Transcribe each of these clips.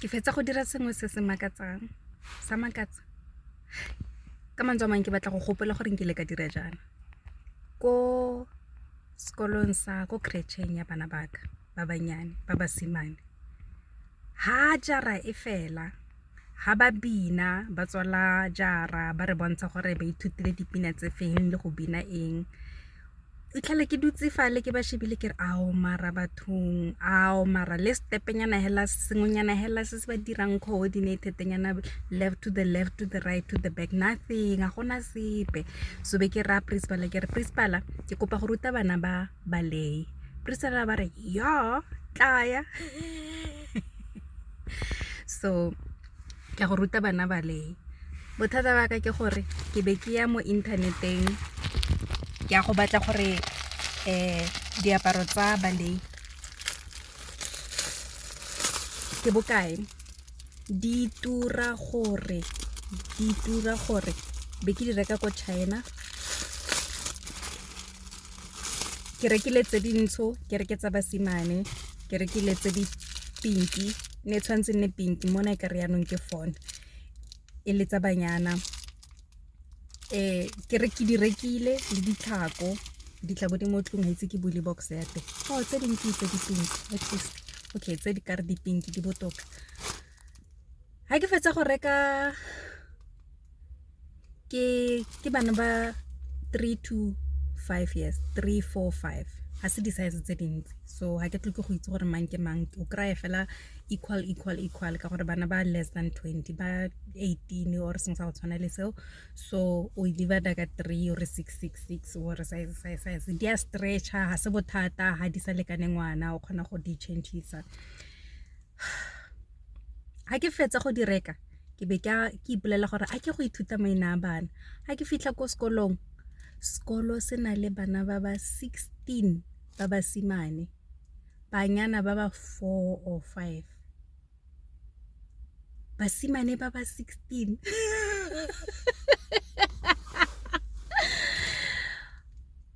Ke fetsa go dira sengwe se se makatsang, sa makatsa. Ka mantswe a mangwe ke batla go gopola gore nkile ka dira jaana. Ko sekolong sa ko creche-eng ya bana baka ba bannyane ba basimane, ha jara e fela, ha ba bina ba tswala jara ba re bontsha gore ba ithutile dipina tse feng le go bina eng. Fitlhela ke dutse fale ke ba shebile ke re ao mara bathong, ao mara le step-nyana hela sengwenyana hela se se ba dirang coordinated nyana left to the left to the right to the back, nothing, ga gona sepe. So be ke raya principal ke re, principal, ke kopa go ruta bana ba ballet. Principal ba re, ya tlaya. So ke a go ruta bana ballet. Bothata ba ka ke gore ke be ke ya mo inthaneteng ke ya go batla gore diaparo tsa ballet ke bokae, di tura gore be ke di reka ko China. Ke rekile tse dintsho, ke reke tsa basimane, ke rekile tse di pinki, ne tshwanetse nne pinki mona e ka re yanong ke phone e le tsa banyana. Ke re ke di rekile le ditlhako, ditlhako di mo tlung, ga itse ke bule box ya teng. Oh, tse dingwe ke tse di pink at least, okay, tse di ka re di pink di botoka. Ha ke fetsa go reka ke bana ba 3 to 5 years, 3, 4, 5, ga se di-size tse dintsi, so ha ke tle ke go itse gore mang ke mang, o kry-e fela equal, equal, equal, ka gore bana ba less than 20, ba 18 or sengwe sa go tshwana le seo. So o e divide ka 3 or 6, 6, 6 or size, size, size, di a stretcha, ha se bothata, ha di sa lekane ngwana o kgona go di changeisa. Ha ke fetsa go di reka, ke be ke ipolela gore a ke go ithuta maina a bana. Ha ke fitlha ko sekolong, sekolo se na le bana ba ba 16 ba basimane, banyana ba ba 4 or 5, basimane ba ba 16.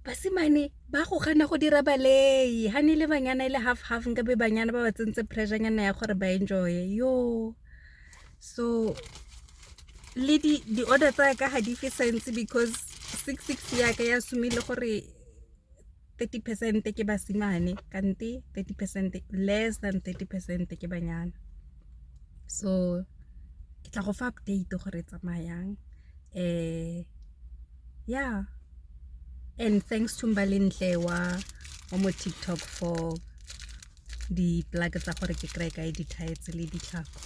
Basimane ba go gana go dira ballet, ha ne le banyana e le half half, nka be banyana ba ba tsentse pressure nyana ya gore ba enjoy yo. So le di order tsa ka ga di fe sense, because 6 6 ya ka ya sumile gore 30% ke basimane, kante 30%, less than 30% ke banyana. So ke tla go fa update gore tsamayang. Yeah, and thanks to Mbalentle wa mo TikTok for di plug tsa gore ke kry kae di-tights le ditlhako.